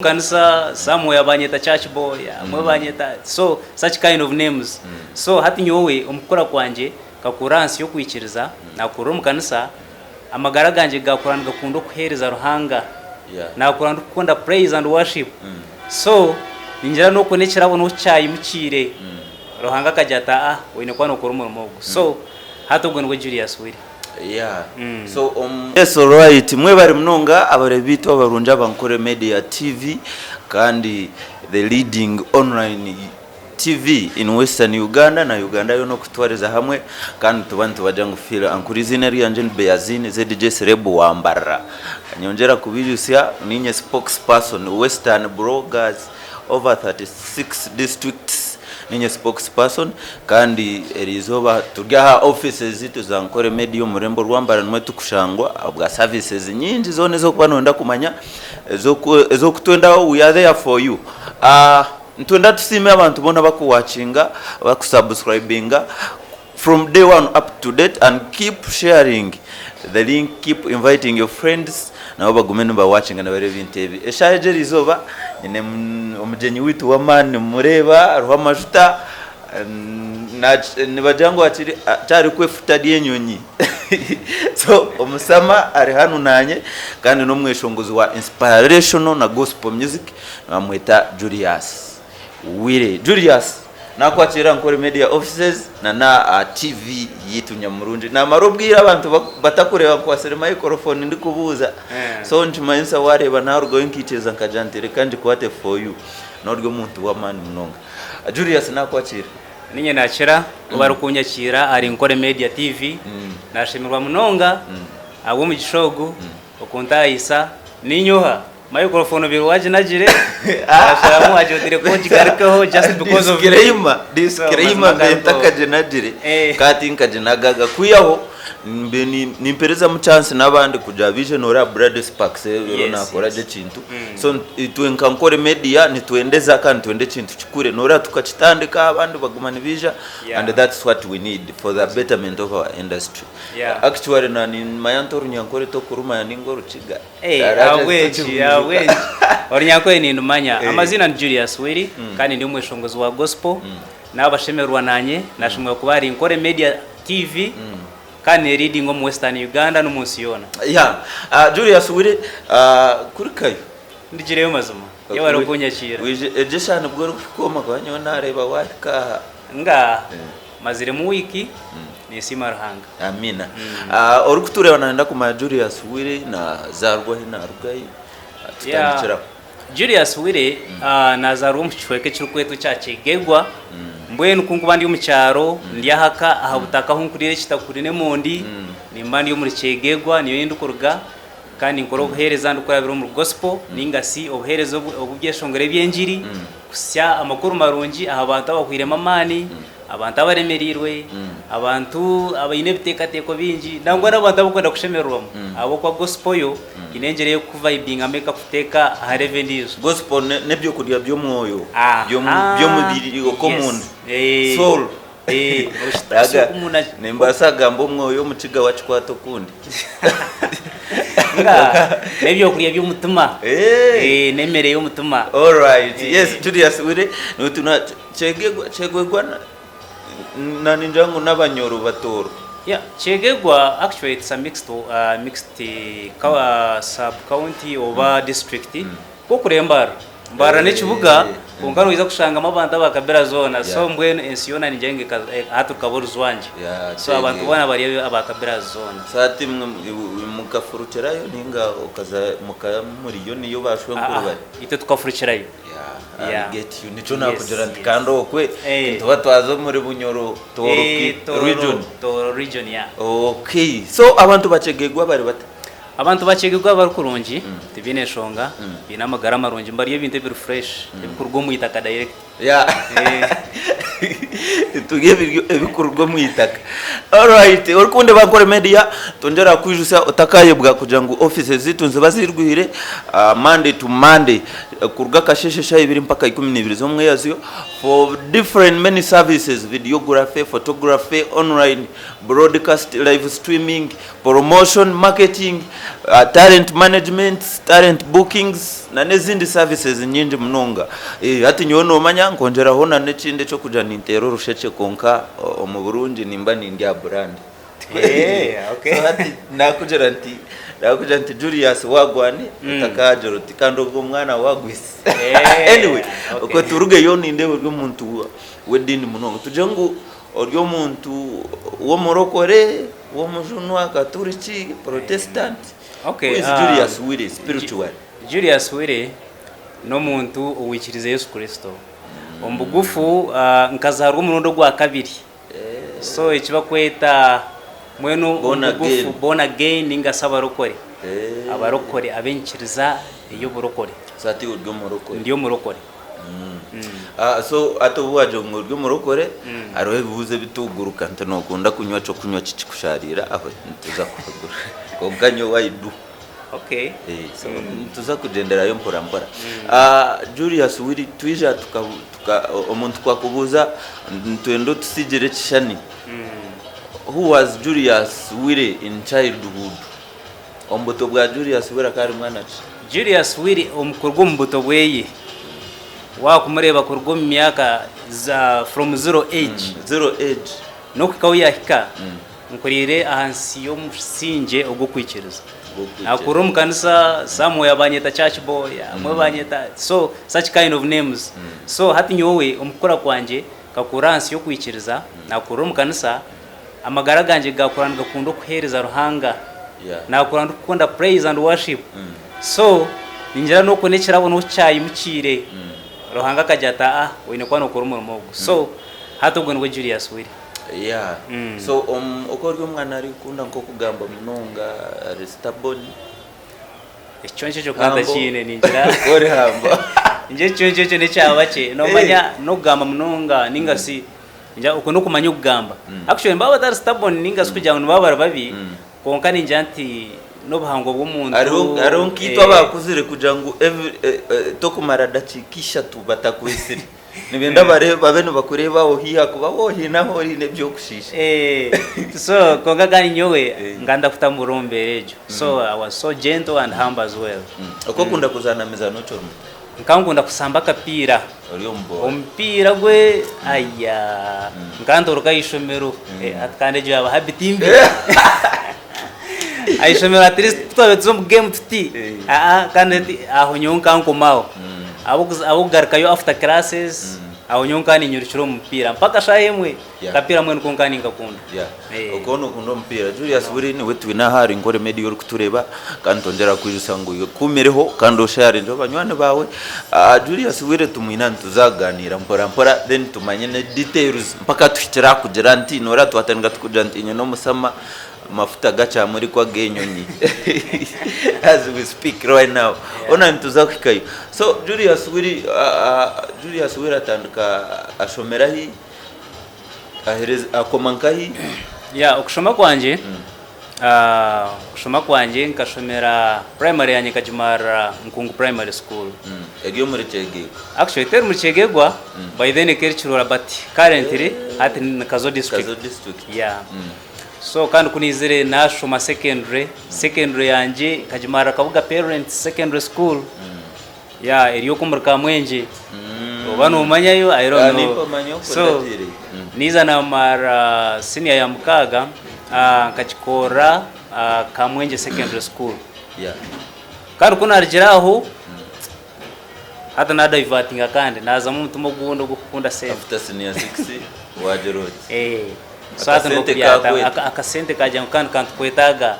Kanisa somewhere banyeta church boy abamwe banyeta so such kind of names so hati nyowe omu kukura kwangye nkakurra ahansi y'okwikiriza nakurra omu kanisa amagara gangye gakura nigakunda okuheereza Ruhanga nakura ndikukunda praise and worship so ningira n'okwo n'ekirabo n'oku kyayimukiire Ruhanga akagira ati aa oine kuba nokora omurimo ogu so hati ogwo nigwe Julius Willy. Yeah. So um, Yes alright mwebare munonga abarebi baitu abarungi aba Nkore Media TV kandi the leading online TV in Western Uganda na Uganda yoona okutwariza hamwe kandi nituba nitubagira ngu feel ankuru eiziina ryangye ni Beyazin ZJ Celeb wa Mbarara nyongyera kubijutsya ninye spokesperson Western Bloggers over 36 districts Niinye spokesperson kandi eriizooba turi aha offices zaitu za Nkore Media omu rurembo rwa Mbarara nimwo turikushangwa ahabwa services nyingi zoona ezi orikuba nooyenda kumanya ez'okutwendaho we are there for you. Nitwenda tusiime abantu boona abarikuwakinga, abarikusabusikurayibinga from day one up to date and keep sharing the link, keep inviting your friends nabo bagume nibawakinga nibareeba ebintu ebi. Eshaaha egi eriizooba nyine omugyenyi waitu w'amaani nimumureeba hariho amajuta nibagira ngu hakiri akyariku efuta ry'enyonyi so omusama ari hanu naanye kandi n'omweshongozi wa inspirational na gospel music nibamweta Julius Wire. Julius Nakwakira Nkore Media Offices na na aha TV yaitu nyamurungi. Namara obwire abantu batakureeba nkwatsire microphone ndikubuuza so nikimanyisa wareeba narugayo nkaikiriza nkagira nti reka ngikwate for you. Nori omuntu w'amaani munonga. Julius nakwakira. Ninye nakira ku barikunyakiira ahari Nkore Media TV. Nashemererwa munonga ahabw'omugisha ogu okuntahisa. Ninye oha? Microphone obaire waginagire washaramu wagira oti reka ogigarukeho just because of me. Disclaimer, disclaimer So, mbe mazima ntakaginagire Eh. ka tinkaginagaga kwihaho mbe ni- nimperezamu chance n'abandi kugira baije noreeba Brady Sparks rero Yes, nakora yes. gye ekintu so itwe nka Nkore Media nitwendeza kandi nitwenda ekintu kikure noreeba tukakitandika abandi baguma nibaija Yeah. and that's what we need for the betterment of our industry Yeah. actually na nimanya nti orunyankore tokurumanya ninga orukiga Eh, ahabw'enki ahabw'enki Orunyankore nindumanya. Amaziina ni Julius Willy kandi ndi omweshongozi wa gospel. Nabashemererwa nanye nashemererwa kuba ahari Nkore Media TV kandi ne leading omu Western Uganda n'omu nsi yoona. Yeah. Julius Willy kurikayo. Ndugireyo mazima. Yebare okunyakiira. Wije egyo eshaaha nibwo orikuhika omu maka nyowe nareeba wahika aha. Nga maziremu wiiki ninsiima Ruhanga. Amiina. Orikutureeba nayenda kumanya Julius Willy nazaarwa hi naruga hi? Tutandikire aho. Julius Willy nazaarwa omu kicweka ekirikwetwa ekya Kyegegwa. Mbwenu ku nkuba ndi omu kyaro ndi ahaka aha butaka ahu nkuriire ekitakuri n'emondi nimba ndi omuri Kyegegwa niyo ndikuruga kandi ninkora obuheereza ndikurabira omuri gospel ninga shi obuheereza obw'ebyeshongoro eby'engiri kuhitsya amakuru marungi aha bantu abahwairemu amaani. Abantu abaremereirwe, abantu abaine ebiteekateeko bingi, nangwa n'abantu abarikwenda kushemererwamu ahabw'okuba gospel yo eine engyera ey'okukuvayibingamu ekakuteeka aha level endiijo. Gospel n'ebyokurya by'omwoyo, by'omubiri okw'omunda, soul. Nimbaasa kugamba omwoyo omukiga wakikwata okundi. N'ebyokurya by'omutima, n'emere y'omutima. Alright, yes Julius Wire, Kyegegwa na ningira ngu n'Abanyoro Batooro. Yeah, Kyegegwa actually it's a mixed, mixed sub county oba district nk'okureba Mbarara. Mbarara n'ekibuga kwonka noija kushangamu abantu aba kabira zoona so mbwenu ensi yoona ningira ngu hati rukaba orujwangye so abantu boona bari aba kabira zoona. So hati imwe mukafurukirayo ninga okaza muka muriyo niyo ba shwenkuru bari? Itwe tukafurukirayo. Yeah, I get you. Nikyo nakugira nti kandi okwe nituba twaza omuri Bunyoro Tooro region. Tooro region, yeah. Okay. So abantu bakyegegwa bari bata? Abantu bakyegegwa bari kurungi, tibaine nshonga, baine amagara marungi, nibarya ebintu ebiri fresh, ebikuruga omu itaka direct. Yeah. Niturya ebiryo ebikuruga omu itaka. Alright, orikundeba Nkore Media, twongyera kukwijutsya otakayebwa kugira ngu offices zaitu niziba zirwire Monday to Monday. Kuruga akasheeshe shaaha ibiri mpaka 12 z'omweyazyo for different many services, videography, photography, online broadcast, live streaming, promotion, marketing, talent management, talent bookings na n'ezindi services nyingi munonga. Hati nyowe nomanya nkongyeraho na n'ekindi eky'okugira ninteera orushekye kwonka omu burungi nimba nindi aha brand. So hati nakugira nti nakugira nti Julius wagwani otakagira oti kandi ogwo omwana wagwise. Anyway, okwo turugeyo nindeeba ori omuntu w'ediini munonga. Tugire ngu ori omuntu w'omurokore, w'omujunwa, katuriki, protestant? Okay, Who is Julius Willy spiritually? Julius Willy n'omuntu owaikiriize Yesu Kristo. Omu bugufu nkazaarwa omurundi ogwakabiri. So eki bakweta mbwenu Born omu bugufu again. born again ninga shi abarokore. Abarokore ab'enyikiriza ey'oburokore. So hati ori omurokore. Ndi omurokore. Ah, so hati obu wagira ngu ori omurokore, hariho ebibuuzo ebituguruka nti nookunda kunywa ky'okunywa ki kikushariira aho nituza kuhagura. Kwonka nyowe I do. Okay. Eh, so nituza kugyenderayo mpora mpora. Ah, Julius Willy twija tuka, tuka, omuntu ku akubuuza nitwenda otusigire ekishushani. Who was Julius Willy in childhood? Omu buto bwa Julius Willy akaba ari mwana ki? Julius Willy omu kuruga omu buto bweye, waakumureeba kuruga omu myaka za from zero age. Zero age. N'okuhika ahu yaahika, Nkuriire ahansi y'omusingye ogw'okwikiriza. Nakurira omu kanisa, somewhere banyeta church boy, abamwe banyeta so such kind of names. So hati nyowe omu kukura kwangye nkakurra ahansi y'okwikiriza, nakurira omu kanisa, amagara gangye gakura nigakunda okuheereza Ruhanga, nakura ndikukunda praise and worship. So ningira n'oku n'ekirabo n'oku kyayimukiire, Ruhanga akagira ati aa oine kuba nokora omurimo ogu. So hati ogwo niwe Julius Willy. Yeah. So oku ori omwana arikukunda nk'okugamba munonga ari stubborn. Ekiconco ekyo ka ntakiine ningira. Ori humble. Ningira ekiconco ekyo n'ekya bakye. Noomanya n'okugamba munonga ninga shi ningira okwo n'okumanya okugamba. Actually nibaba batari stubborn ninga shi kugira ngu nibaba bari babi, kwonka ningira nti n'obuhangwa bw'omuntu. Hariho hariho nkaitwe abakuzire kugira ngu every tokumara dakiika ishatu batakwitsire. Nibenda bareebe babe nibakureeba aho haihi ahakuba waaba oine ahu ori haine eby'okushiisha. So kwonka kandi nyowe nga ndakutambura omu mbeera egyo. So I was so gentle and humble as well. Okaba okunda kuzaana mizaano ki ori muto? Nkaba nkunda kusamba akapiira. Ori omu boora. Omupiira gwe ayaa nkaba ntoroka aha ishomero hati kandi egyo yaaba habit mbi. Aha ishomero at least ku twabaire tuza omu game tuti aa kandi hati aho nyowe nkaba nkoma aho. Ahabw'okugarukayo after classes aho nyowe nkaba niinyirukira omu mupiira mpaka shaaha emwe. Akapiira mbwenu ko nkaba ninkakunda. Okaba nookunda omupiira. Julius buri niwe twine aha ahari Nkore Media orikutureeba kandi nitwongyera kukwijutsya ngu oyekuumireho kandi osheyaringyeho banywani baawe. Julius Bwire tumwine aha nituza kugaaniira mpora mpora then tumanye ne details mpaka tuhikire aha kugira nti noreeba twatandika turikugira nti nyine omusama Amafuta gakyamurikwa ag'enyonyi as we speak right now. Hoona nituza kuhikayo. So Julius Willy Julius Willy atandika ashomera hi? Ahereza akoma nkahi? Yeah, okushoma kwangye okushoma kwangye nkashomera primary yangye nkagimarira Nkungu Primary School. Eri omuri Kyegegwa? Actually teri muri Kyegegwa, by then ekaba eri Kiruhura but currently hati ni Kazo district. Kazo district. Yeah. So kandi ku naizire naashoma secondary, secondary yangye nkagimarira Kabuga Parents Secondary School, yeah eri okwo omuri Kamwengye, oba noomanyayo I don't Ah, know. nimpamanya okwo So ndagiire. naiza naamara senior ya mukaaga, ah, nkagikorera ah, Kamwengye Secondary School. Yeah. Kandi ku naarugire aho, hati naadaivatinga kandi naazamu omutima ogundi ogw'okukunda sente. After senior six waagira oti? Eh, so hati Akasente nibwo kakweta. akasente kagira ngu kandi kantukwetaaga.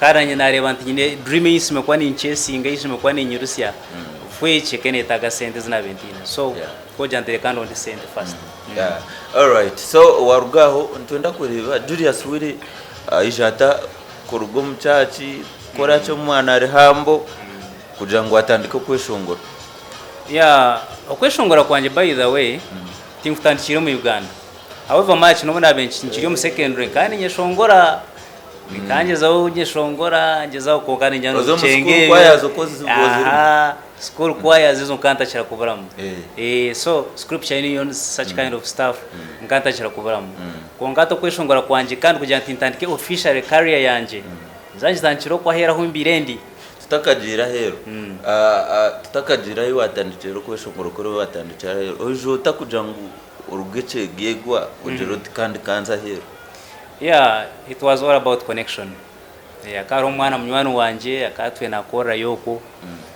Kandi nanye nareeba nti nyine dream ei nshemeriire kuba ninkyesinga, ei nshemeriire kuba ninyirusya, of which ekaba neyetaaga sente ezi naabaire ntaine. So Yeah. kwogira nti reka ndonde sente first. Yeah. Alright. So waruga aho nitwenda kureeba Julius Willy aija ata kuruga omu church kukora ki omwana ari humble kugira ngu atandike okweshongora? Yeah, okweshongora kwangye by the way tinkutandikiire omu Uganda. However much n'obu naabaire nkiri omu secondary nkaba ninyeshongora. Nkangyezaho nyeshongora ngyezaho kwonka ningira Oza omu nokukyenga school ebyo. choirs oku ozi- ozirimu? Aha, school choirs ezo nkantakira kuburamu. Eh. Eh, so scripture unions such kind of stuff nkantakira kuburamu. Kwonka hati okweshongora kwangye kandi kugira nti ntandike officially career yangye, nza ngitandikire okwo aheeru ahu mbaire ndi. Tutakagiire aheeru, tutakagiire ahu watandikire okweshongora oku oriho watandikira aheeru, oija ota kugira ngu oruge Kyegegwa ogire oti kandi kanze aheeru? Yeah, it was all about connection. Eh, hakaba hariho omwana munywani wangye akaba atwire nakorerayo okwo.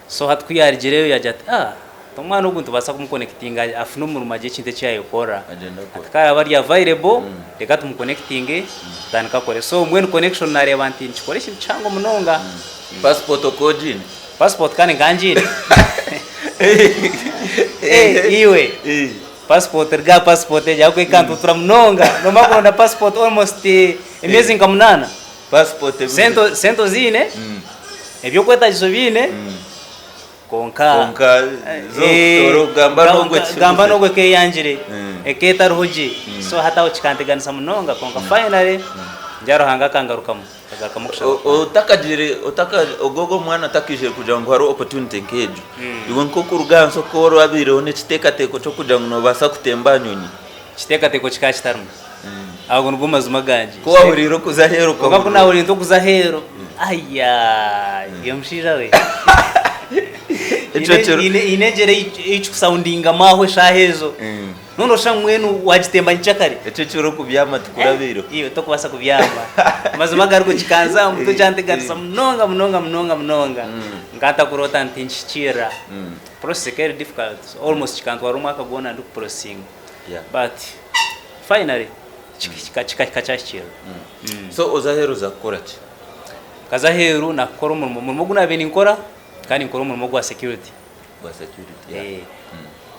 So hati ku yarugireyo yagira ati ah, omwana ogu nitubaasa kumuconnectinga afune omurimo agire ekintu eki yayekorera. Agyende akore. Ati ku araabe ari available, reka tumuconnectinge atandike akore. So mbwenu connection nareeba nti nikikora ekintu kihango munonga. Passport okaba ogiine? Passport kandi nkaba ngiine. Eh, iwe. Passport ruga aha passport egyo ahabw'okuba ekantuutura munonga. Noomara kuronda passport almost emyezi nka munaana. Passport ebuze. Sente sente oziine, eby'okwetaagisa obiine, kwonka Kwonka zo okutoora okugamba n'ogwo gamba ekibuze. n'ogwo eka eyangire, eka etariho gye. So hati aho kikanteganisa munonga kwonka finally ngira Ruhanga akangarukamu. Akagarukamu okushaba kwange. Otakagiire otaka ogwo ogwo omwana atakaijire kugira ngu hariho opportunity nk'egyo, iwe nk'okuruga ahansi oku orabaireho n'ekiteekateeko ky'okugira ngu noobaasa kutemba aha nyonyi? Ekiteekateeko kikaba kitarimu. Ago nigo mazima gangye. Ku waahuriire okuza aheeru Kwonka ku okahurira. naahuriire nti okuza aheeru, ayaa, iwe mushaija we. Ekyo Haine kiro. haine haine engyera ei ei kikusaundingamu aho eshaaha ezo. Mbwenu noshusha ngu mbwenu wagitemba nyekyakare. Ekyo ekiro okubyama tikurabaireho. Iwe tokubaasa kubyama. Amazima agariho kikanza aha mutwe kyanteganisa munonga munonga munonga munonga. Nkaba ntakuroota nti nikihikiirira. Process ekaba eri difficult, almost kikantwarira omwaka gwona ndikuprocessinga. But finally kikahika kyahikiirira. So oza aheeru oza kukora ki? Nkaza aheeru nakukora omurimo, omurimo ogu naabaire ninkora, nkaba ninkora omurimo gwa security. Gwa security yeah.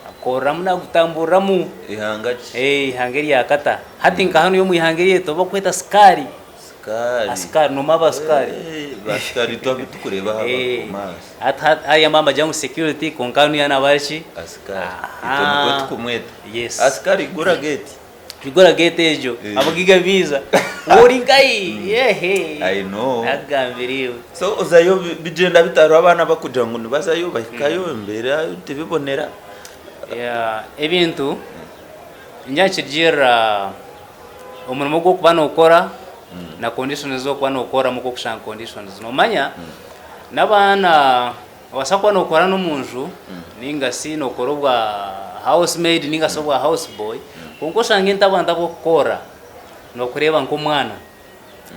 Nagukoreramu nagutamburiramu. Ihanga ki? Eihanga erya Kata. Hati nka hanu omu ihanga eryaitu bakweta sikaari. Sikaari. Asikaari, nomanya aba sikaari? Ba sikaari itwe abu tukureeba aha ba maasi. Hati hariya nibagira ngu security kwonka hanuya naaba ari ki? Asikaari. Itwe nikwo tukumweta. Yes. Asikaari gura geeti. Igura gate egyo abagaiga baija ori nkahi ehe I know. Nakugambira iwe. So ozayo bigyenda bita hariho abaana abakugira ngu nibazayo bahikayo embeera tebibonera. Yeah, ebintu ningira nikirugiirira omurimo ogu orikuba nokora na conditions ezi orikuba nokoreramu oku orikushanga conditions. Nomanya n'abaana Noobaasa kuba nookora n'omunju nainga shi nookora obwa house maid nainga shi obwa house boy kwonka oshange nti abantu abu orikukorera nibakureeba nk'omwana.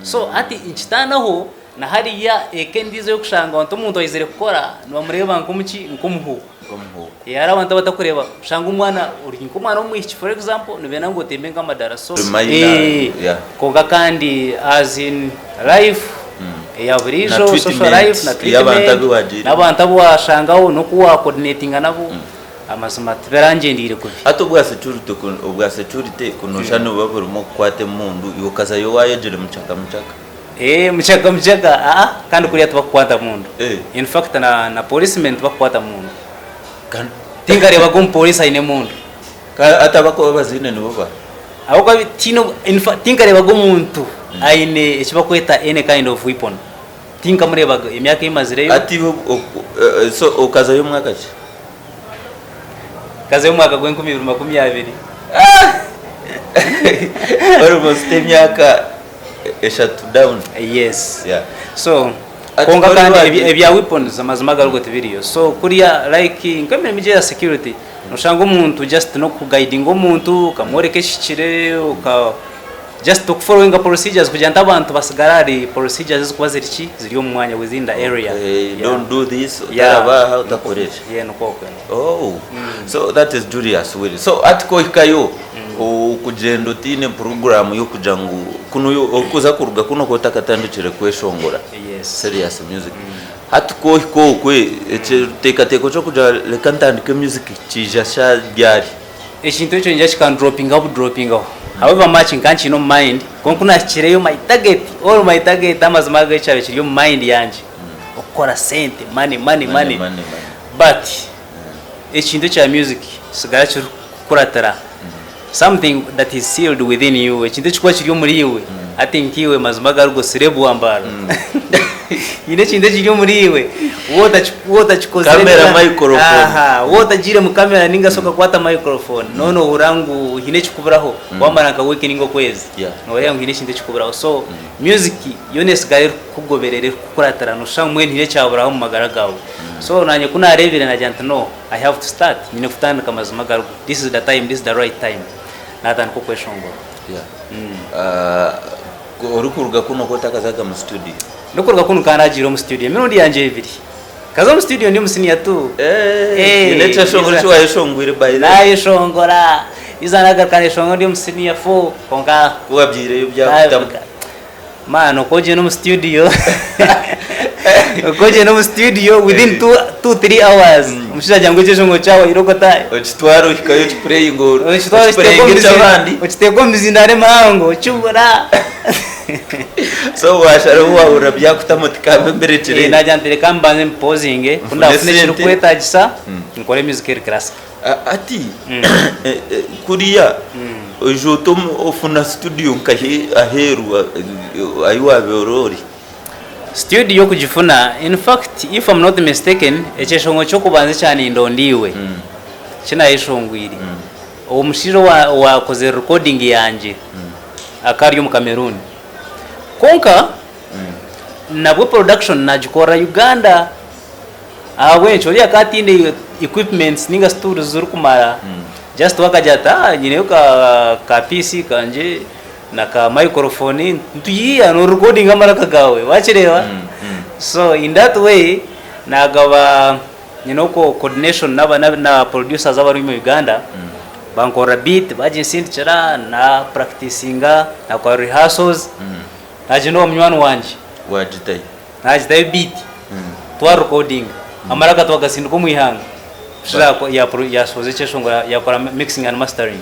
So hati nikitaanaho na hariya eka endiijo ei orikushanga nti omuntu aizire kukora nibamureeba nk'omuki nk'omuhuuku. Nk'omuhuuku. Hariho abantu abatakureeba oshanga omwana ori nk'omwana w'omwishiki for example nibenda ngu otembe nk'amadaara so Reminder, yeah. kwonka kandi as in life eya Na buriijo social treatment life na y'abantu treatment abu wagiiremu. n'abantu abu washangaho n'oku wa coordinatinga nabo amazima tibirangyendeire kubi. Hati obwa security ku obwa security ku noshusha nibuba burimu okukwata emundu iwe okazayo wayegyire mucaka mucaka. Eeh mucaka mucaka aa kandi kuriya tibakukwata mundu Eh. in fact na na policemen tibakukwata mundu Kandi tinkarebaga omupolice aine emundu. Ka hati abakuba baziine nibo baha? Ahabw'okuba tihaine in fact tinkareebaga omuntu aine eki barikweta any kind of weapon. Tinkamureebaga emyaka ei mazireyo. Hati iwe so okazayo mwaka ki? Nkazayo omwaka gw'enkumi ibiri makumyabiri. Almost emyaka eshatu down. Yes. Yeah. So Ati kwonka kori kandi wagiire. ebya weapons amazima agarigo tibiriyo. So kuriya like nk'emirimo egyo eya security Noshanga omuntu just n'okuguidinga omuntu okamworeka ekihikire oka just okufollowinga procedures kugira nti abantu basigare ahari procedures ezirikuba ziri ki ziri omu mwanya within the area. Okay, Yeah. don't do this, Yeah. otaraba aha, otakora eki. Yeah, nikwo okwe. Oh, so that is Julius Willy. So hati ku ohikayo okugyenda otaine puroguraamu y'okugira ngu kunu orikuza kuruga kunu okaba otakatandikire kweshongora Yes. serious music. Hati ku ohika okwe, ekiteekateeko ky'okugira reka ntandike music kiija shaaha ryari? Ekintu ekyo niingira kikandropingaho budropingaho. However much nkaba nkiine omu mind, kwonka ku naahikireyo my target, all my target amazima ago ekyabaire kiri omu mind yangye, okukora sente, money, money, money. But ekintu ekya music kisigara kirikukuratira. Something that is sealed within you, ekintu ekirikuba kiri omuri iwe, hati nkaiwe mazima agarigo sirebu wambaara. Haine ekintu ekiri omuri iwe, waaba otakikozire Camera, ninga microphone. aha, waaba otagiire mu camera ninga shi okakwata microphone, nooba noohurira ngu haine ekikuburaho, wamara nka wiiki ninga okwezi, Yeah. nooreeba ngu haine ekintu ekikuburaho. So music yo neesigara erikukugoberera, erikukukuratira, nooshusha ngu mbwenu haine ekyaburaho omu magara gaawe. So naanye ku naareebire naagira nti no, I have to start, nyine kutandika mazima agarigo. This is the time, this is the right time natandika okweshongora. Yeah. Ah, orikuruga kunu okaba otakazaga mu studio? Ndikuruga kunu nkaba nagiire omu studio emirundi yangye ebiri. Nkaza omu studio ndi omu senior two. Eh, Eh, haine ekyeshongoro eki wayeshongwire by then? Nayeshongora, iza nagaruka nayeshongora ndi omu senior four kwonka Ku wabyireyo byakutamu. Man oku ogyenda omu studio oku ogyenda omu studio within 2-3 hours omushaija agira ngu ekyeshongoro kyawe wairokota. Okitwara ohikayo okipureyinga Okitwara okiteeka okipureyinga eky'abandi. okiteeka omu mizindaaro emihango okibura. So washaraho wahurira byakutama oti kambe mbirekire. Nagira nti reka mbanze mbipozinge ku Nfune ndafuna sente. ekirikwetagisa nkore music eri classic. Hati kuriya oija ota ofuna studio nkahi aheeru ahi wabeire ori? Studio kugifuna in fact if am not mistaken ekyeshongoro ky'okubanza ekya Nindonda Iwe eki nayeshongwire omushaija owakozire recording yangye akaba ari omu Cameroon kwonka nabwo production nagikorera Uganda. Ahabw'enki? Oriya akaba ataine equipments ninga shi tools zirikumara, just we akagira ati aah nyineyo ka ka PC kangye na ka microphone nituyiiya no recordinga amaraka gaawe wakireeba? So in that way nagaba nyine okwo coordination naba na producers abari omu Uganda bankorera beat baginsindikira na practicinga nakora rehearsals nagyenda owa munywani wangye. Wagitayo? Naagitayo beat twa recordinga amaraka twagasindika omu ihanga kushuba yashohoza ekyeshongoro yakora mixing and mastering.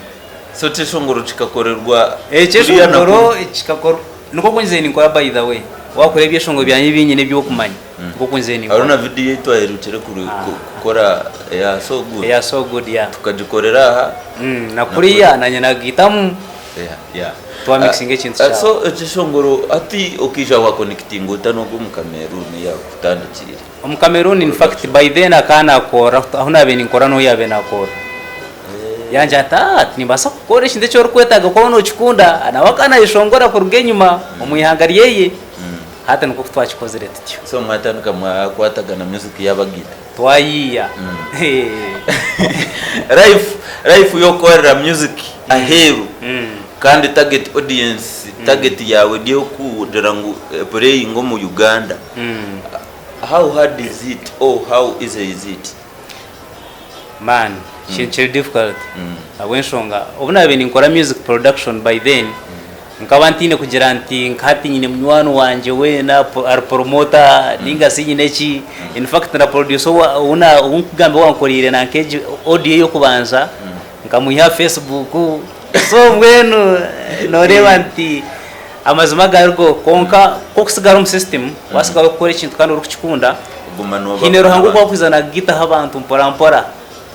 So ekyeshongoro kikakorerwa kuriya na Ekyeshongoro kunu? kikakorwa nikwo oku nzire ninkora by the way wakora ebyeshongoro byangye ebi nyine ebyokumanya nikwo oku nzire Hariho ninkora. na video ei twaherukire kukora eya so good Eya so good yeah. tukagikorera aha. Na kuriya nanye nagaitamu. Twa mixinga ekintu kyawe. So ekyeshongoro hati okaija wa connectinga ota n'ogwo omu Cameroon eyakutandikiire? Omu Cameroon in fact by then akaba nakorra ahu nabaire ninkora niho yabaire nakorra. Yangira ati aah nimbaasa kukora ekintu eki orikwetaaga ku waaba nokikunda. Nawe akaba nayeshongora kuruga enyima omu ihanga ryeye. Hati nikwo oku twakikozire tutyo. So mwatandika mwakwatagana music yabagaita? Twayiiya. Life life y'okukorera music aheeru kandi target audience target yaawe eri ey'okugira ngu epureyinge omu Uganda how hard is it or how easy is it? Man ekintu kiri difficult ahabw'enshonga obu naabaire ninkora music production by then Nkaba ntaine kugira nti nka hati nyine munywani wangye weena ari promoter ninga shi nyine ki, in fact na producer ou ou nkugamba owankoreire nanka egi audio ey'okubanza nkamwiha aha Facebook so mbwenu noreeba nti amazima agarigo kwonka ku okusigara omu system wasigara orikukora ekintu kandi orikukikunda Oguma nooba haine Ruhanga oku arikwiza nakugaitaho abantu mpora mpora.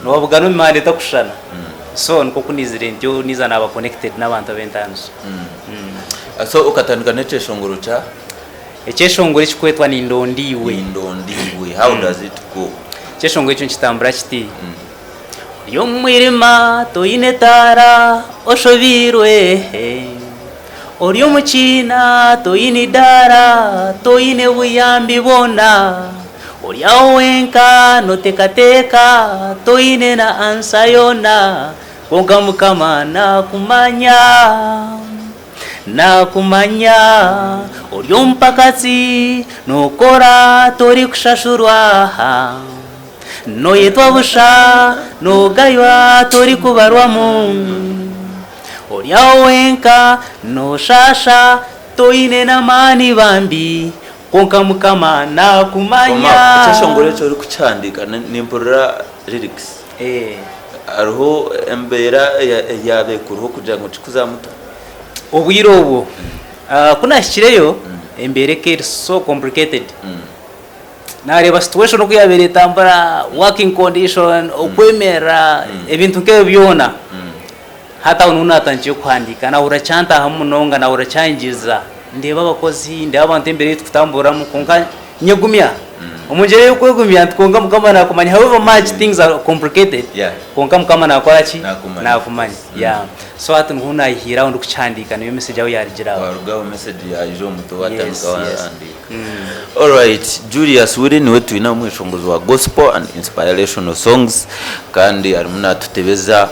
Nobugana omu mihanda etakushushana. So nikwo ku naizire ntyo naiza naaba connected n'abantu ab'entaaniso. So okatandika n'ekyeshongoro kya? Ekyeshongoro ekikwetwa Nindonda Iwe. Nindonda Iwe, how does it go? Ekyeshongoro ekyo nikitambura kiti, Ori omu mwirima toine taara oshobeirwe, Ori omu kiina toine idaara toine buyambi bwona, Ori aho wenka notekateka toine na ansa yoona kwonka mukama nakumanya nakumanya ori omupakatsi nokora torikushashurwa noyetwa busha nogaywa torikubarwamu ori aho wenka noshasha toine namaani bambi Kwonka Mukama naakumanya. Koma, ekyeshongoro eki orikukihandiika nimpurira lyrics. Hariho embeera eyaaba ekuriho kugira ngu kikuze aha mutwe? Obwire obwo ku naahikireyo, embeera ekaba eri so complicated. Naareeba situation oku yaabaire etambura, working condition, okwemerera, ebintu nk'ebyo byona. Hati aho niho naatandikire kuhandiika, naahurira kyantaahamu munonga, naahurira kyangiriza, ndeeba abakozi, ndeeba abantu embeera ei turikutamburiramu kwonka nyegumya. Omu ngyera ey'okwegumya nti kwonka Mukama naakumanya however much things are complicated, Yeah. kwonka Mukama naakora ki? Naakumanya. Naakumanya. Yeah. So hati niho naayihiire aho ndikukihandiika niyo message ahu yaarugiire aho. Warugaho message yaija omu mutwe Yes, watandika yes. wahandiika. Alright, Julius Willy niwe twine omweshongozi wa gospel and inspirational songs kandi arimu natutebeza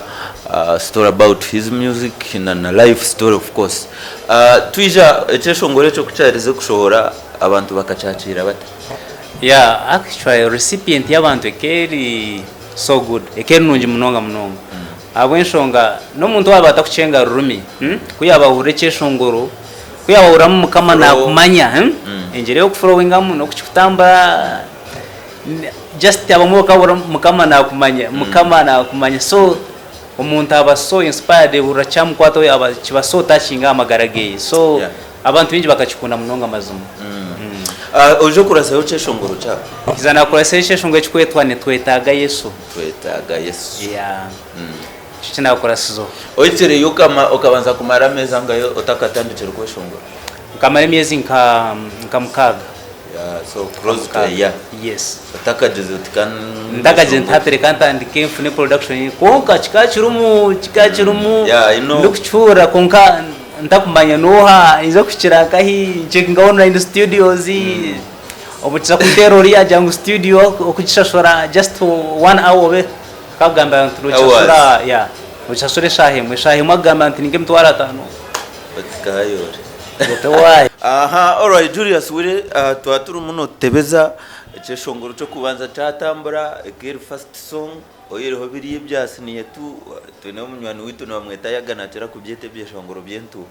uh, story about his music na, na life story of course. Uh, twija ekyeshongoro ekyo kukyarize kushohora abantu bakakyakiira bata? Yeah, actually recipient y'abantu ekeri so good, ekeri nungi munonga munonga. Ahabw'enshonga n'omuntu waaba atakucenga rurimi, hmm? Ku yaaba ahurira ekyeshongoro, Ku yaahuriramu Mukama naakumanya, engyera ey'okufurowingamu n'okukikutambura, just abamwe bakahurira Mukama naakumanya, Mukama naakumanya. So omuntu aba so inspired ohurira kyamukwataho aba kiba so touching aha magara geye. So abantu baingi bakakikunda munonga mazima. Oije okurasayo ekyeshongoro kyawe. Nkiza naakurasayo ekyeshongoro ekirikwetwa Nitwetaaga Yesu. Nitwetaaga Yesu. Yeah. Nikyo eki naakurasizeho. Ohikireyo okabanza kumara ameezi angahi otakatandikire kweshongora? Nkamara emyezi nka nka mukaaga. Yeah, so close to a year. Yes. Otakagize oti ka Ntakagize nti hati reka ntandike nfune production kwonka kikaba kirimu kikaba kirimu Yeah, I know. ndikukihurira kwonka ntakumanya n'oha ayinza kuhikira nkahi ncekinga online studios obu kiza kunteera oriya agira ngu studio okugishashura just one hour obe Akakugambira nti nokishashura yeah nokishashura eshaaha emwe, eshaaha emwe akugambira nti ninka emitwaro atano. Oti kaayore. Oti owaaye. Aha alright Julius Wire twaba turimu notutebeza ekyeshongoro kyokubanza kyatambura eka eri first song oyihireho biriya ebya siniya tu twineho munywani waitu nibamweta Yaga nakira kubyeta ebyeshongoro byentuuha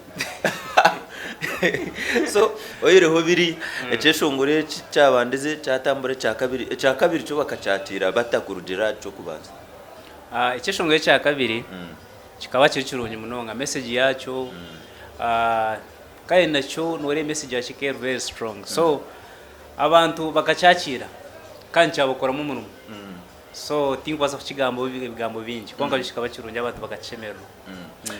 so oyihireho biri ekyeshongoro eki kyabandize kyatambura ekyakabiri, ekyakabiri kyo bakakyakira bata kurugiirira aha ky'okubanza? Ekyeshongoro ekyakabiri kikaba kiri kirungi munonga, message yakyo kandi nakyo noreeba message yakyo ekaba eri very strong so abantu bakakyakiira kandi kyabakoramu omurimo so tinkubaasa kukigambaho ebigambo bingi kwonka kyo kikaba kirungi abantu bakakishemererwa.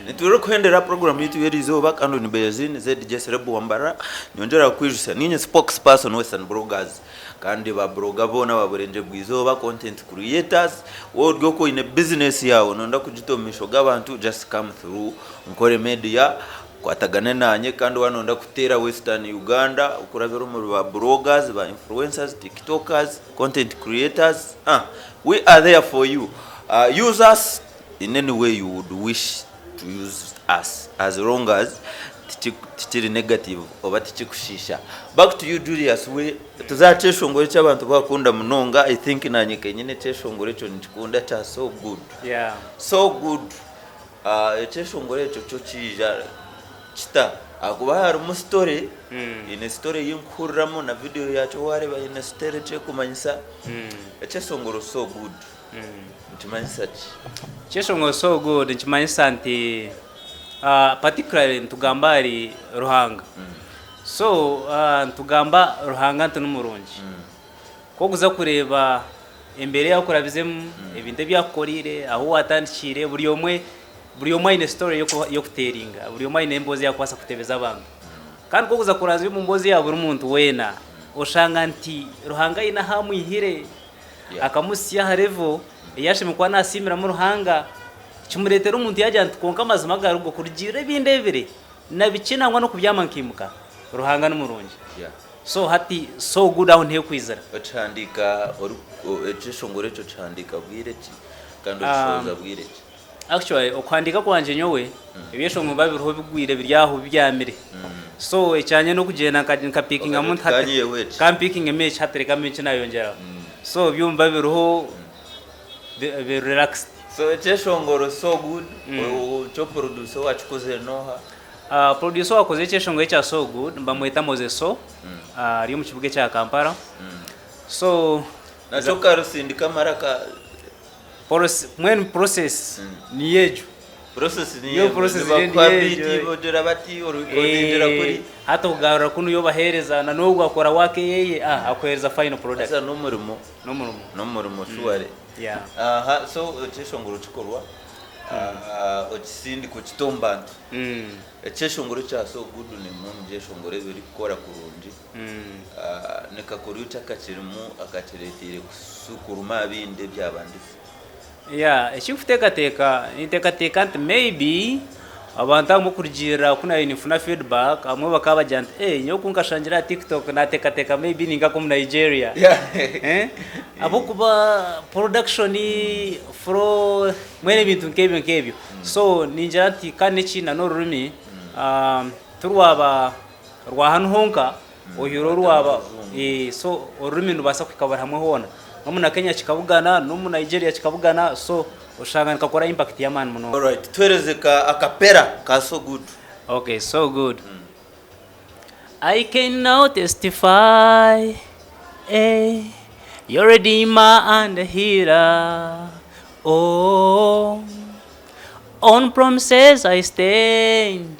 Nitwija kuhendera puroguramu yaitu y'erizooba kandi ni Beyazin ZJ Celeb wa Mbarara. Nyongyera kukwijutsya niinye spokesperson Western Bloggers kandi ba blogger boona aba Burengyerwa Izooba, content creators. Waaba ori okwo oine bizinesi yaawe noyenda kugita omu maisho g'abantu just come through Nkore Media okwatagane naanye kandi waaba noyenda kuteera Western Uganda okurabira omuri ba bloggers, ba influencers, tiktokers, content creators, we are there for you. Use us in any way you would wish to use us as long as tikiri negative oba tikikushiisha. Back to you Julius, we tuze aha kyeshongoro eki abantu bakunda munonga, I think nanye kenyini ekyeshongoro ekyo ninkikunda kya so good. Yeah. So good. Ekyeshongoro ekyo kyo kiija kita? Ahakuba harimu story, haine story ei nkuhuriramu na video yakyo wareeba haine story eki erikumanyisa. Ekyeshongoro so good. Nikimanyisa ki? Ekyeshongoro so good nikimanyisa nti particularly nitugamba ahari Ruhanga. So nitugamba Ruhanga nti nimurungi. Ku orikuza kureeba embeera ei akurabizemu, ebintu ebi akukoreire, ahu watandikiire, buri omwe buri omwe aine story y'okuteeringa, buri omwe aine emboozi ei arikubaasa kutebeza abantu. Kandi ku orikuza kuranzya omu mboozi ya buri muntu weena, oshanga nti Ruhanga aine ahu amwihire. Akamuhitsya aha level ei ashemereire kuba nasiimiramu Ruhanga, kimureetera omuntu yaagira nti kwonka amazima agarigo kurugiirira ebi ndeebire na bikye nangwa n'okubyama nkaimuka, Ruhanga ni murungi. So hati so good aho niho erikwizira. Okihandiika ori, ekyeshongoro ekyo okihandiika bwire ki kandi okishohoza bwire ki? Actually okuhandiika kwangye nyowe ebyeshongoro nibiba biriho bigwire biri aho bibyamire so ekyangye n'okugyenda nka pikingamu nti hati ka mpikingemu eki hati reka mbe eki nayongyeraho so byo nibiba biriho biri relaxed. So ekyeshongoro so good kyo producer owakikozire noha? Producer owakozire ekyeshongoro ekya so good nibamweta Moses So ari omu kibuga ekya Kampala so. Nakyo karusindika amaraka. Mbwenu process niyo egyo. Process niyo egyo. Nibakuha beat bogira bati orikodingira kuri. Hati okugarura kunu yo obahereza na n'ogwo akora work eyeye akuhereza final product. Haza n'omurimo. N'omurimo. N'omurimo surely. Yeah. Aha so ekyeshongoro kikorwa. Okisindike okite omu bantu. Ekyeshongoro kya So Good nimwe omu byeshongoro ebirikukora kurungi. Ni kakoryo ki akakirimu akakireteire kusukuruma aha bindi ebyabandize? Yeah, ekinkuteekateeka, ninteekateeka nti maybe abantu abamwe kurugiirira oku naabaire ninfuna feedback, abamwe bakaba bagira nti eh nyowe ku nkashangire aha TikTok naateekateeka maybe ni nk'ak'omu Nigeria. Eh, ahabw'okuba production, flow, mbwenu ebintu nk'ebyo nk'ebyo. So ningira nti kandi n'ekindi na n'orurimi, tirwaba rwa hanu honka, Oihire orwaba so orurimi nirubaasa kuhika buri hamwe hoona. N'omu Kenya kikabugana, n'omu Nigeria kikabugana, so oshanga nikakora impact y'amaani munonga. Alright, tuhereze ka acapella ka so good. Okay, so good. I can now testify, eh, you're redeemer and a healer, oh, on promises I stand,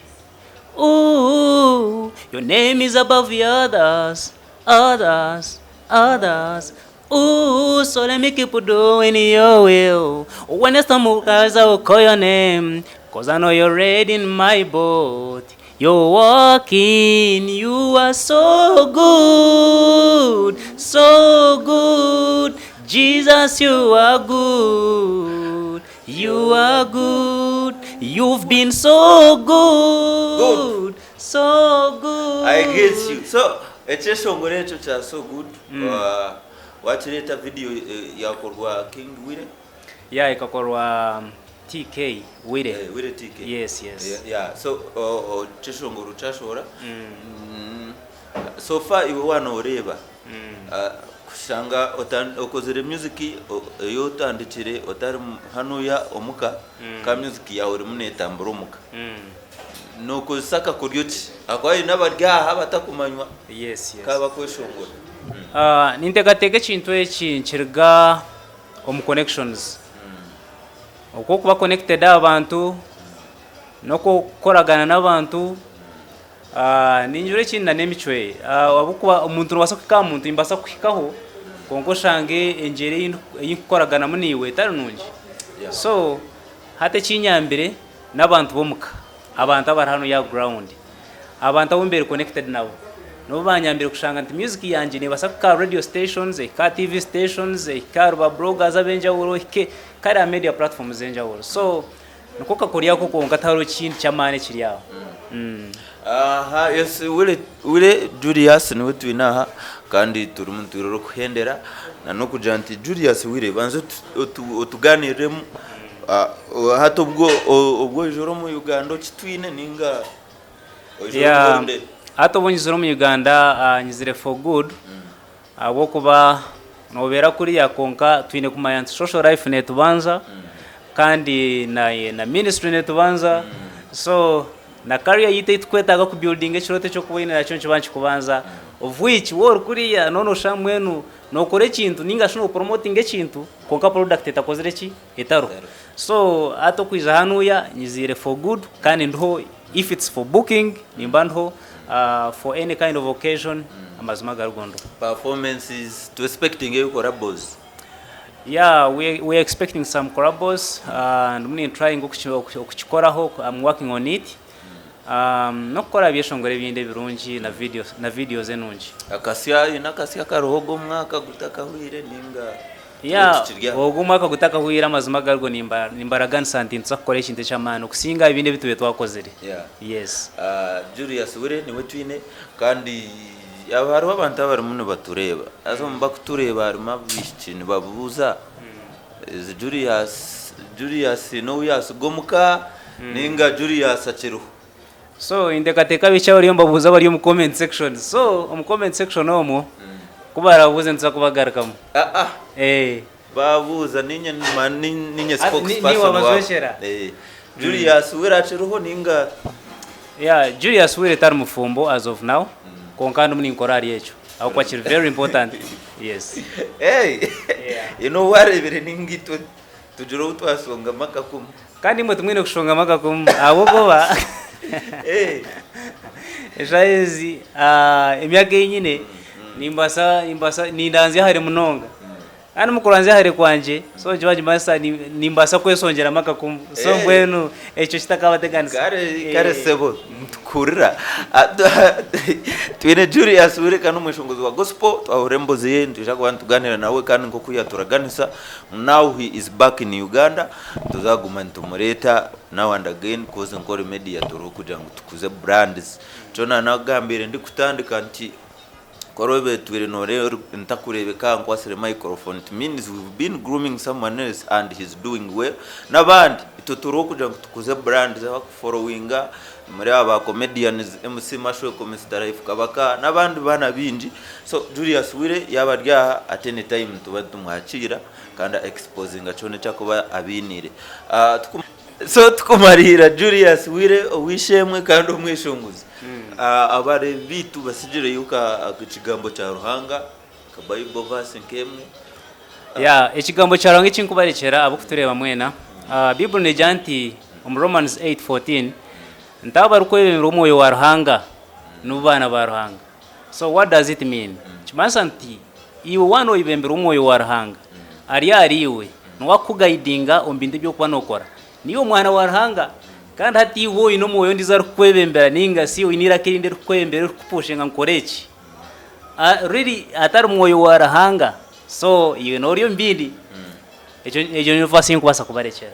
Ooh, your name is above the others, others, others. Ooh, so let me keep doing your will. When the storm comes, I will call your name. Cause I know you're ready in my boat. You're walking, you are so good, so good. Jesus, you are good. You are good, you've been so good, so good. I get you. So ekyeshongoro ekyo kya so good wakireeta video yakorwa King Wire? Yeah, ekakorwa TK Wire. Eh, Wire TK. Yes, yes. Yeah, yeah. So ekyeshongoro kyashohora. So far iwe waaba nooreeba kushanga okozire music ei otandikire otari hanuya omuka ka music yaawe erimu neetambura omuka, nookozesa kakoryo ki? Ahakuba haine abari aha abatakumanywa ka bakweshongora. Ninteekateeka ekintu eki nikiruga omu connections. Oku orikuba connected aha bantu, n'okukoragana n'abantu. Ningira ekindi na n'emicwe ahabw'okuba omuntu noobaasa kuhika aha muntu nimbaasa kukuhikaho kwonka oshange engyera ei ndikukoraganamu naiwe etari nungi. So hati ekinyambire n'abantu b'omuka, abantu abari hanu aha ground, abantu abu mbaire connected nabo nibo banyambire kushanga nti music yangye neebaasa kuhika aha radio stations, ehike aha TV stations, ehike ahari ba bloggers ab'enjawulo, ehike kare aha media platforms z'enjawulo. So Nikwo kakoryo ako konka tihariho kindi ky'amaani ekiri aho. Aha yes Wire Wire Julius niwe twine aha kandi turimu nitwirira okuhendera na n'okugira nti Julius Wire banza otu otu otuganiriremu hati obwo obwo oija ori omu Uganda okitwine ninga oija ori Yeah, holiday? hati obu nyizire omu Uganda nyizire for good Ahabw'okuba noobeera kuriya kwonka twine kumanya nti social life neetubanza kandi na ministry neetubanza so na career yaitu ei turikwetaaga ku buildinga ekirooto eky'okuba oine nakyo nikiba nikikubanza of which waaba ori kuriya nooba nooshusha mbwenu nookora ekintu nainga shi noopromotinga ekintu kwonka product etakozire ki? Etariho. So hati okwija hanuya nyiziire for good kandi ndiho if it's for booking nimba ndiho for any kind of occasion amazima agarigo ndiho. Performances tu expectingeyo collabos? Yeah we we are expecting some collabos ndimu ni trying okukikoraho am working on it nokukora ebyeshongoro ebindi ebirungi na video na videos enungi. Akasya haine akasya akariho ogu omwaka gutakahwire ninga Yeah, ogu omwaka gutakahwire amazima agarigo nimbaraganisa nti nituza kukora ekintu eky'amaani okusinga ebindi ebi tubaire twakozire. Yeah. Yes. Julius Wire niwe twine kandi hariho abantu abarimu nibatureeba haza omu bakutureeba harimu abaishiki nibabuuza ezi Julius, Julius n'ou yaatsiga omuka ninga Julius akiriho? So ninteekateeka abaishiki abariyo nibabuuza bari omu comment section. So omu comment section omwo ku baraabuuze nituza kubagarukamu. Aa Eh. Baabuuza niinye niinye Hati ni- niiwe spokesperson waabo. wabajwekyera? Eh. Julius Wire akiriho ninga? Yeah, Julius Wire tari mufumbo as of now, kwonka ndimu ninkora ahari ekyo ahabw'okuba kiri very important. Yes. Hey! Yeah. Haine ou waareebire ninga itwe tugire ou twashongamu akakumu? Kandi imwe timwine kushongamu akakumu ahabw'okuba eshaaha ezi emyaka ei nyine nimbaasa nimbaasa nindanzya hare munonga. Kandi mukuranzya hare kwangye, so nikiba nikimanyisa nimbaasa kwesongyeramu akakumu. So mbwenu ekyo kitakabateganisa. Kare kare sebo nitukuhurira. Twine Julius Wireka n'omweshongozi wa gospel, twahurira embozi ye nitwija kuba nituganira nawe kandi nk'oku yaturaganisa now he is back in Uganda, tuzaguma nitumureeta now and again coz Nkore Media turiho kugira ngu tukuze brands. Nikyo naanakugambire ndikutandika nti Ku oraabe otwire nooreeba ntakureebeka aha nkwatsire microphone it means we've been grooming someone else and he's doing well. N'abandi itwe turiho kugira ngu tukuze brand z'abakuforowinga, nimureeba ba comedians MC Mashweko, Mister Life Kabaka n'abandi baana baingi. So Julius Wire yaaba ari aha at any time nituba nitumwakiira kandi a exposinga kyona eki arikuba abainiire. So tukumariira Julius Wire ow'eishe-emwe kandi omweshongozi. Abareebi baitu batsigireyo ka ekigambo kya Ruhanga, ka Bible verse nk'emwe. Yeah, ekigambo kya Ruhanga eki nkubarekyera ab'okutureeba mwena, Baiburi negira nti omu Romans 8:14 nti abo abarikwebemberwa Omwoyo wa Ruhanga nibo baana ba Ruhanga. So what does it mean? Nikimanyisa nti iwe waaba noyebemberwa Omwoyo wa Ruhanga ari ahari iwe, niwe akukugayidinga omu bintu ebi orikuba nokora. Niiwe omwana wa Ruhanga, kandi hati iwe oine omwoyo ondiijo arikukwebembera nainga shi oine eiraka erindi eririkukwebembera eririkukupushinga ngu kora eki, riri atari mwoyo wa Ruhanga, so iwe nooba ori omu bindi. Egyo egyo niyo verse ei ndikubaasa kubarekyera.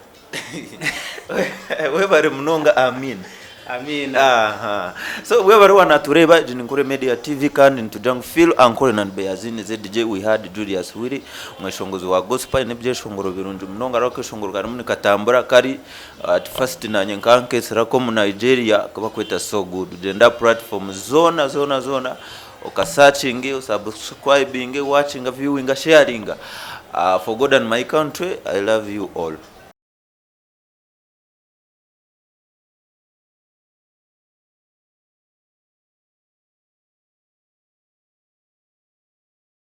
Webare munonga Amiina. Amiina. Aha. So webare waaba natureeba egi ni Nkore Media TV kandi nitugira ngu Phil Ankore na Beyazini ZJ we had Julius Willy omweshongozi wa gospel aine ebyeshongoro birungi munonga hariho akeshongoro karimu nikatambura kari at first nanye nkaba nkesire ak'omu Nigeria aku barikweta so good gyenda aha platform zoona zoona zoona oka searchinge osubscribinge watchinga viewinga sharinga for God and my country I love you all.